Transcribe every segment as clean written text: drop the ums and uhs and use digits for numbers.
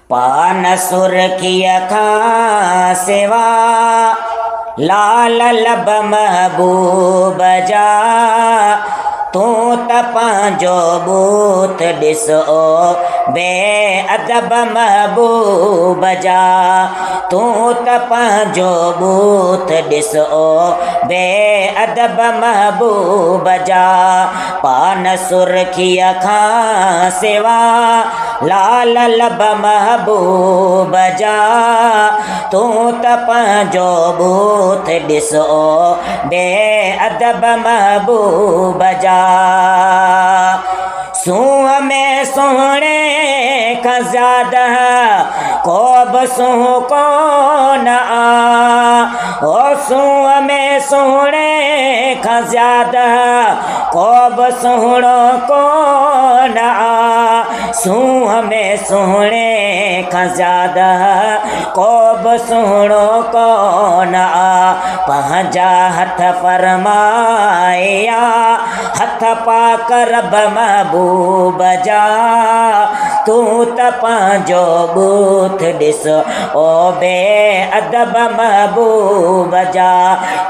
पान सुर्खीअ खां सिवा लाल लब महबूब जा, तूं त पंहिंजो बूथ ॾिस ओ बेअदब महबूब जा, तूं त पंहिंजो बूथ ॾिस ओ बेअदब महबूब जा। पान सुर्खीअ खां सिवा लाल लब महबूब जा, तूं त पंहिंजो बूथ ॾिस ओ बेअदब महबूब जा। सूंहं में सुहिणे खां ज़्यादा को बि सूंहं कोन आहे, ओ सूंहं में सुहिणे खां ज़्यादा को बि सुहिणो कोन आहे, सूंहं में सुहिणे खां ज़्यादा को बि सुहिणो कोन आहे। पंहिंजा हथ फरमाया हथ पाक रब महबूब जा, तूं त पंहिंजो बूथ ॾिस ओ बेअदब महबूब जा,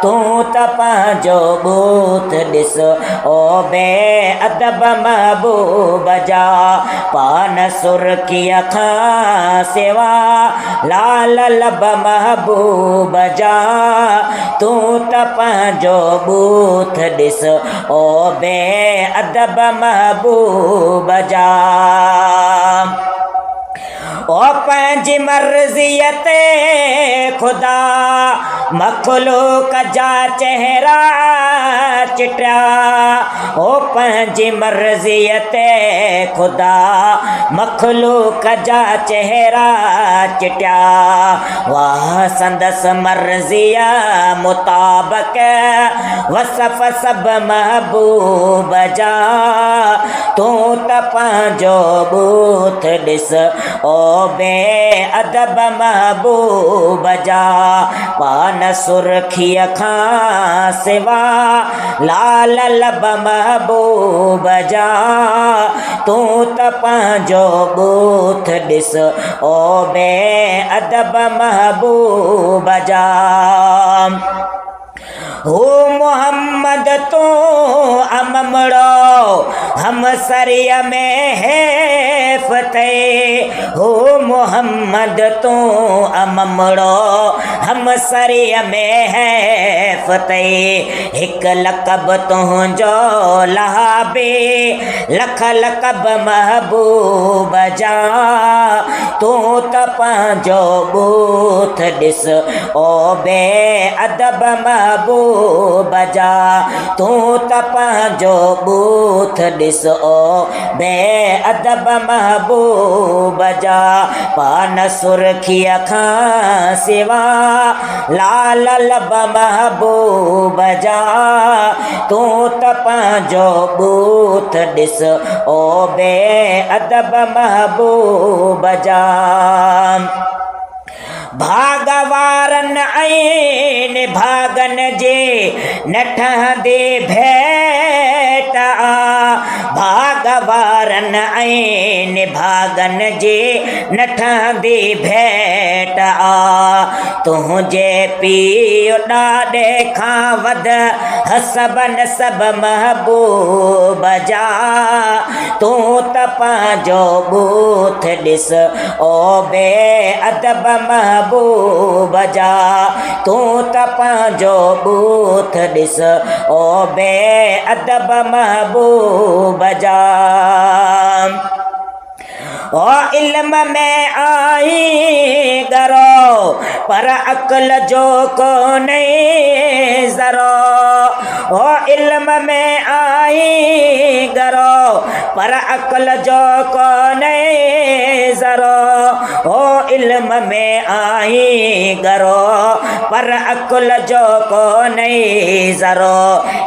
तूं त पंहिंजो बूथ ॾिस ओ बेअदब महबूब जा। पान सुर्खीअ खां सिवा लाल लब महबूब जा, तूं त पंहिंजो बूथ ॾिस ओ बेअदब महबूब जा। ओ पंहिंजी मर्ज़ीअ ते ख़ुदा मख़लूक जा चेहरा चिटिया, ओ पंहिंजी मर्ज़ीअ ते ख़ुदा मख़लूक जा चेहरा चिटिया। वाह संदसि मर्ज़ीअ मुताबिक़ वसफ़ सभु महबूब जा, तूं त पंहिंजो बूथ ॾिस ओ बेअदब महबूब जा। पान सुर्खीअ खां सिवा लाल लब महबूब जा, तूं त पंहिंजो बूथ ॾिस ओ बेअदब महबूब जा। हो मोहम्मद तूं अममड़ो हम सरिया में हैफ़ थिए, हो मोहम्मद तूं अममड़ो हम सरिया में हैफ़ थिए। हिकु लक़ब तुंहिंजो लहाबे लख लक़ब महबूब जा, तूं त पंहिंजो बूथ ॾिस ओ बेअदब महबूब जा, तूं त पंहिंजो बूथ ॾिस ओ बेअदब महबूब जा। पान सुर्खीअ खां सिवा लाल लब महबूब जा, तूं त पंहिंजो बूथ ॾिस ओ बेअदब महबूब जा। भाग वारनि ऐं निभागनि जे न ठहंदी भेट आहे, भाग वारनि ऐं निभागनि जे न ठहंदी भेट आहे। तुंहिंजे पीउ ॾाॾे खां वध हसब नसब महबूब जा, तूं त पंहिंजो बूथ ॾिस ओ बेअदब महबूब जा, तूं त पंहिंजो बूथ ॾिस ओ बेअदब महबूब जा। ओ इल्म में आई ॻरो पर अक़ल जो कोन्हे ज़रो, ओ इल्म में आई ॻरो पर अक़ल जो कोन्हे ज़रो, ओ علم ۾ آهين ڳرو، پر عقل جو ڪونهي ذرو.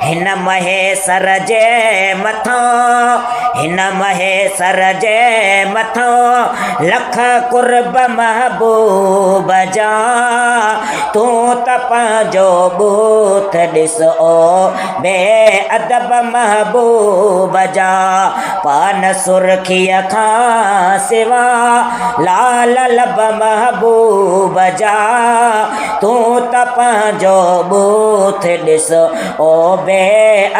هن مهيسر جي مٿان، هن مهيسر جي مٿان، لک قرب محبوب جا. تون ته پنهنجو ٻوٿ ڏس او بي ادب محبوب جا. پان سرخيء کان سوا لال لب محبوب جا. تون ته پنهنجو ٻوٿ ڏس او بي.